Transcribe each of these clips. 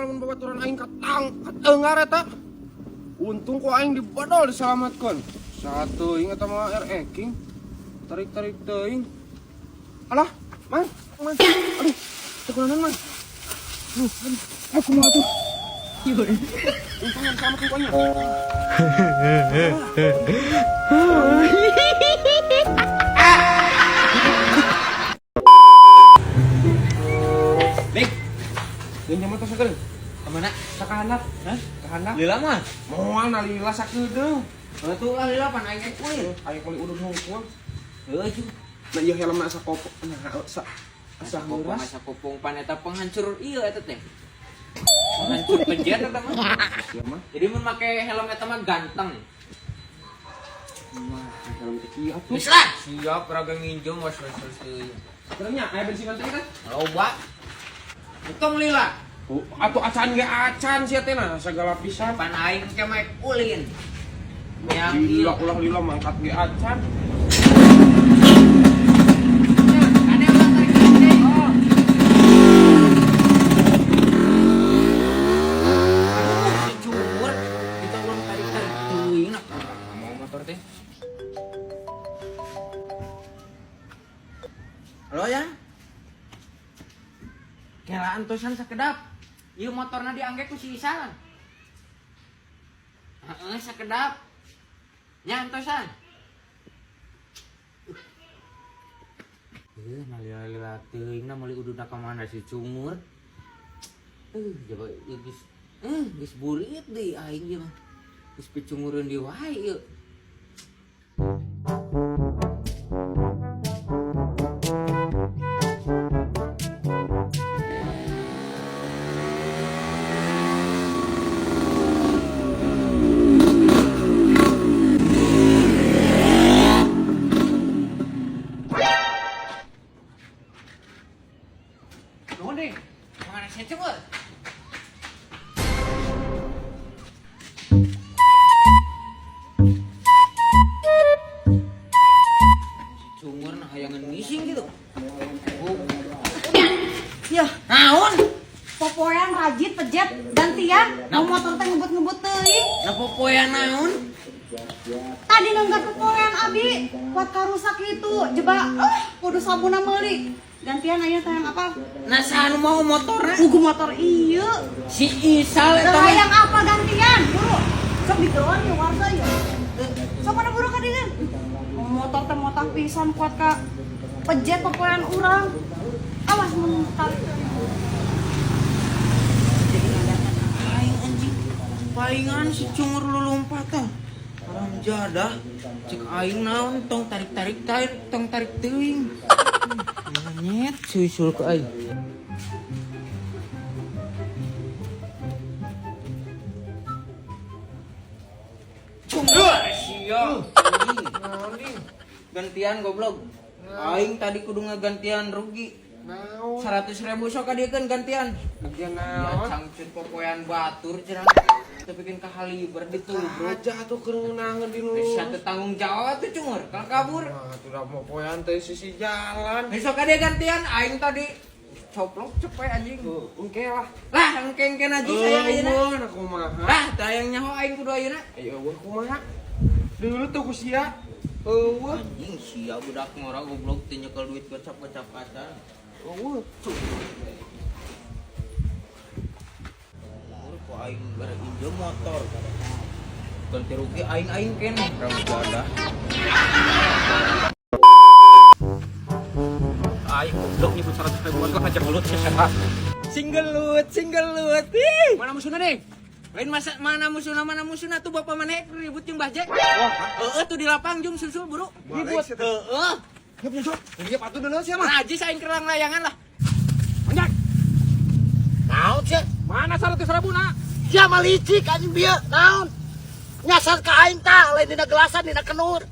lamun babaturan aing katang katengar eta. Untung ku aing dibodol diselamatkeun. Satu ingat sama RE King. Tarik-tarik teuing. Alah, man, man. Aduh, teu kunaon, man. Aduh, aduh, aku mau atuh. Untung yang diselamatkeun ku aing. Dik, yang motor sakeun. Kemana? Sakahandap. Hah? Kahandap. Lila mah? Moal nalila sakedeung. Tuh lah lila pan aing ek ulin. Aing kali udud hungkul. Heuh cuy. Nah ieu helmna asa kopong, nah asa asa Kopong heuras. Asa kopong pan eta penghancur ieu eta teh. Penghancur pejet eta mah. Sia mah. Jadi mun make helm eta mah ganteng. Mah helm teh kieu atuh. Geus lah. Siap raga nginjem was was was teuing. Terus nya aya bensin teh kan? Loba. Untung lila. Oh, atuh acan ge acan sia teh nah sagala pisan. Pan aing ke mah ek ulin. Yang ieu. Lila ulah lila mangkat ge acan. Kade ulah tarik deui. Aduh, si cumur. Kita ulang tarik-tarik teuing nah. Mau motor teh. Halo ya. Kela antosan sakedap. Ieu motorna diangge ku si Isan. Heeh, sakedap. Nya antosan. Nalila-lila teuing na meuli ududna ka mana si cungur. Coba ieu geus geus burit deui aing ieu mah. Geus picungureun deui wae ieu. Nuhun deh. Mana si cungur? Si cungur nah hayangan ngising gitu. Oh. Ya, Naon? Popoean rajit pejet gantian mau motor teh ngebut-ngebut teuing. Nah popoean naon? Tadi nenggat popoean abi kuat karusak itu jeba kudu sabuna meuli. Gantian aya teh yang apa? Nah saha nu mau motorna? Pugu motor ieu. Si Isal eta mah. Hayang apa gantian? Buru. Sok digeroan ya warga ya. Sok mana buru ka dieu. Motor teh motah pisan kuat ka pejet popoean urang. Awas mun tarik. Jadi ngadakan aing anjing. Palingan si cungur lulumpatan. Haram jadah. Cek aing naon tong tarik-tarik tarik tong tarik teuing. Monyet susul ke aing. Cungur sia. Anjing. Naon ding? Gantian goblok. Aing tadi kudu ngagantian rugi. Naon? 100.000 sok kadiekeun gantian. Gantian Ya naon? cangcut popoean batur cenah. Teu bikin kahaliber ditu, bro. Aja atuh keur ngeunaheun di lu. Geus teu tanggung jawab tuh cungur, kalau kabur. Wah, atuh da popoean teh sisi jalan. Besok ada gantian aing tadi coplok cepet anjing. Engke lah. Lah engke-engke najis aya ayeuna. Eueuh, nah kumaha? Lah teu hayang nyaho aing kudu ayeuna. Ayo eueuh kumaha? Dulu tuh ku sia. Eueuh. Anjing sia budak ngora goblok teu nyekel duit gocap-gocap acan. Eueuh. Ku aing gara injem motor. Ganti rugi aing-aing keneh rambut jadah. Aing goblok nyebut 100 ribuan kok ngajak gelut ke sehat. Singgelut, singgelut. Ih. Mana musuhnya nih? Lain masa mana musuhna tuh bapak maneh ribut jeung Bah Jack. Wah, Heeh tuh di lapang jung susul buru. Ribut. Heeh. Yuk, yuk. Dia patuh dulu sia mah. Najis aing kerang layangan lah. Anjak. Naon sih? Mana 100 ribu nak? Sia mah licik anjing bieu, naon? Nyasar ka aing tah, lain dina gelasan dina kenur.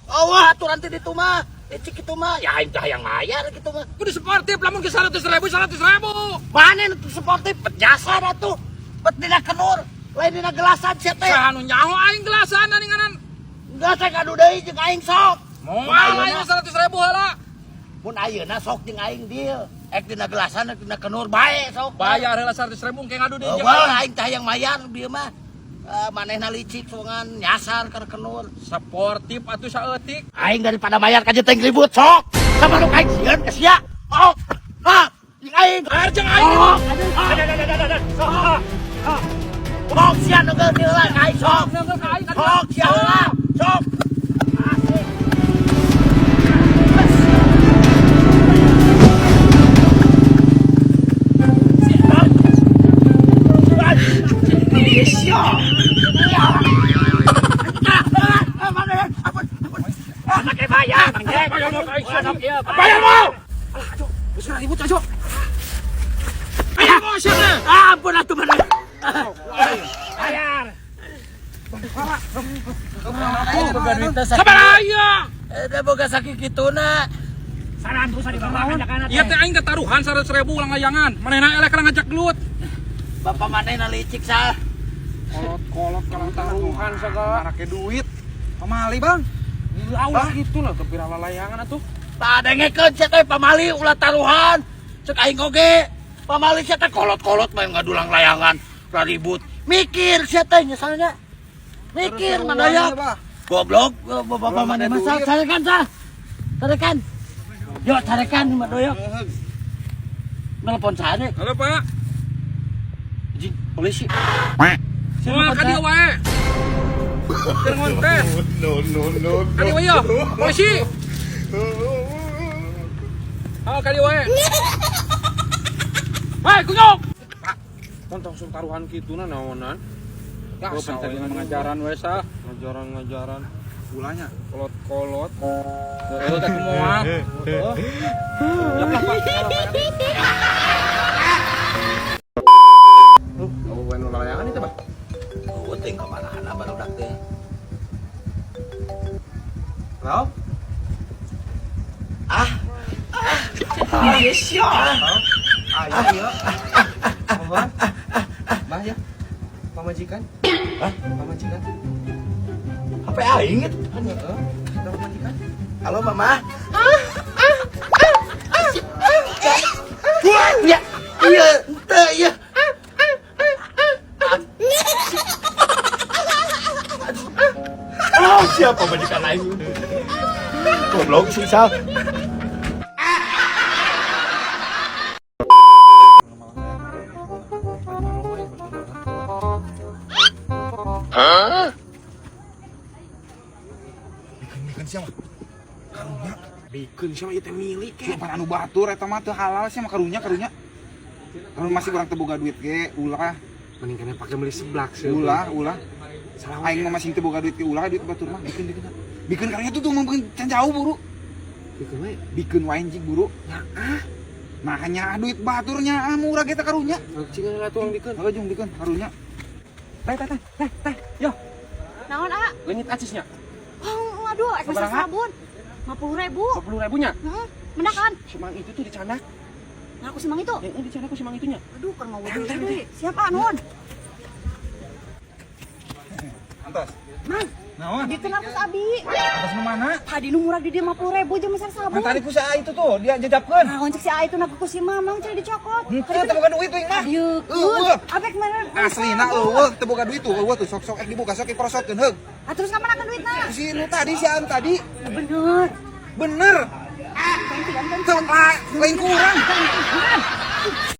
Oh, aturan teh ditu mah, licik kitu mah, ya aing teh hayang mayar kitu mah. Kudu sportif lamun ke 100 ribu 100 ribu. Mana nu sportif pet nyasar atuh. Pet dina kenur, lain dina gelasan sia teh. Saha nu nyaho aing gelasan ninganan. Geus teh kadu deui jeung aing sok. Moal aing 100 ribu heula. Mun ayeuna sok jeung aing deal. Ek dina gelasan, ek dina kenur bae sok. Bayar heula 100 ribu engke ngadu deui jeung Wah, aing teh hayang mayar bieu mah. Manehna licik songan nyasar ka kenur. Sportif atuh saeutik. Aing daripada mayar ka teh ribut sok. Sama nu aing sieun ka sia. Oh. Ah, jeung aing. Bayar jeung aing. Oh. Sok sia nu geus heula ka aing sok. Ngeungeul ka aing atuh. Sok sia heula. Sok. Bayar mau. Geus ribut aja. Bayar mau sia teh. Ampun atuh mana. Bayar. Sabar aya. Eta boga sakit kituna. Ieu teh aing teh taruhan 100 ribu ulang layangan. Manehna eleh kana ngajak gelut. Bapak manehna licik sah. Kolot-kolot kalau taruhan segala. Make duit. Pamali, Bang. Ulah gitu lah kepira layangan atuh. Tah dengekeun sia teh pamali ulah taruhan. Cek aing oge. Pamali sia teh kolot-kolot mah ngadulang layangan, ribut. Mikir sia teh nyesalnya. Mikir mandaya. Goblok, bapak maneh mah sah, carekan sah. Carekan. Yo carekan mandoyok. Nelpon saha deh? Halo, Pak. Anjing, polisi. Moal ka dieu wae. Keur ngontes. No, no, no, Ka dieu wae yo. Polisi. Oh, ka dieu wae. Hei, kunyuk. Tong langsung taruhan kituna naonan. Oh, penting pengajaran we sah. Ngajaran-ngajaran Ulahnya. kolot-kolot. Heeh, teh moal. Ya lah, Pak. Lu bukan layangan itu, Pak. Oh, teh kamarana barudak teh. Halo? Ah. Ayo, ya. Mohon. Bah ya. Pamajikan. Hah? Pamajikan. HP aing itu. Heeh. Kita pamajikan. Halo mama. Ya, iya, ente iya. Oh, siapa majikan aing? Goblok sih, Sal. Bikin siapa? Karunya. Bikeun siapa ieu teh milik ke. Sumpah anu batur eta mah teu halal sih mah karunya karunya. Kalau masih kurang teu boga duit ge ulah. Mending kena pakai beli seblak sih. Ulah, ulah. Salah Aing mah masih teu boga duit ge ulah duit batur mah bikeun bikeun. Bikeun karunya tuh tuh mungkin can jauh buru. Bikeun we. Bikeun wae anjing buru. Nyaah. Nah nya duit baturnya ah murah ge teh karunya. Cing lah tuang bikeun. Heuh jeung bikeun karunya. Teh teh teh teh teh. Yo, Naon ah? leungit acisnya. Oh, aduh, ek meser Sabaraha? sabun. 50.000. 50.000 nya. Heeh, mendakan. Si Mang itu tuh dicanak. Nah, aku simang itu. Yang dicanak ku si Mang itunya. Aduh, keur ngobrol deui. Siap ah, nuhun. Antos. Mang, Naon? dikeun aku abi. Atas nu mana? Tadi nu murah di dia 50.000 jeung meser sabun. Nah, tadi ku si A itu tuh dia jejapkeun. Nah, cek si A itu nak ku si Mamang cek dicokot. Henteu teu boga duit tuh mah. Dieukeun. Abek mana? Aslina eueuh teu boga duit tuh, eueuh tuh sok-sok ek dibuka sok diprosotkeun heug. Ah, terus kapan akan duitna? Si nu tadi si An tadi Bener. bener. Ganti, ganti, Teu lain kurang. ganti.